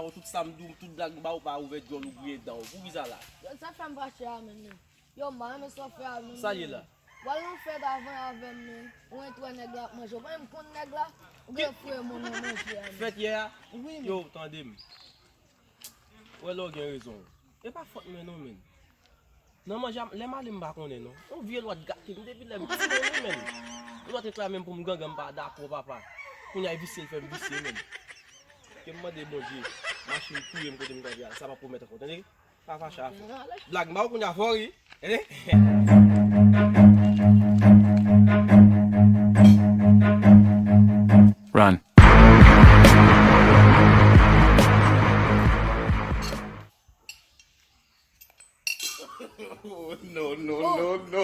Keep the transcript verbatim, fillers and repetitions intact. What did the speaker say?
Tout sa m di w, tout blag m ba ou pa ouvè djòl ou griyen dan w. Pou ki sa la? Yo, sa fè m fache a menm, men. Yo, m pa renmen sa w fè a menm. Sa l ye la? W al nan fèt avan avè m, men. Ou entwè nèg la ap manje. Ou pa menm konn nèg la? Ou gen fre moun nan manje a menm. Fèt yè a? Wi, men. Yo, tande m. Ou wè lè w gen rezon. E pa fòt mwen non, men. Nan manje a, lè m ale m pa konnen non. Yon vye lwat gate m depi lè m ti moun wi, men. Yon lwat reklame m pou m gangan, m pa dakò, papa. Kounye a e visye l fè m visye, men. Ke m mande Bondye, machin touye m kote m t anvi al. Sa pa pwomèt ankò, tande? Pa fache afè. Blag m ba ou kounye a fò ri. Tande? Run. No, no, no, no.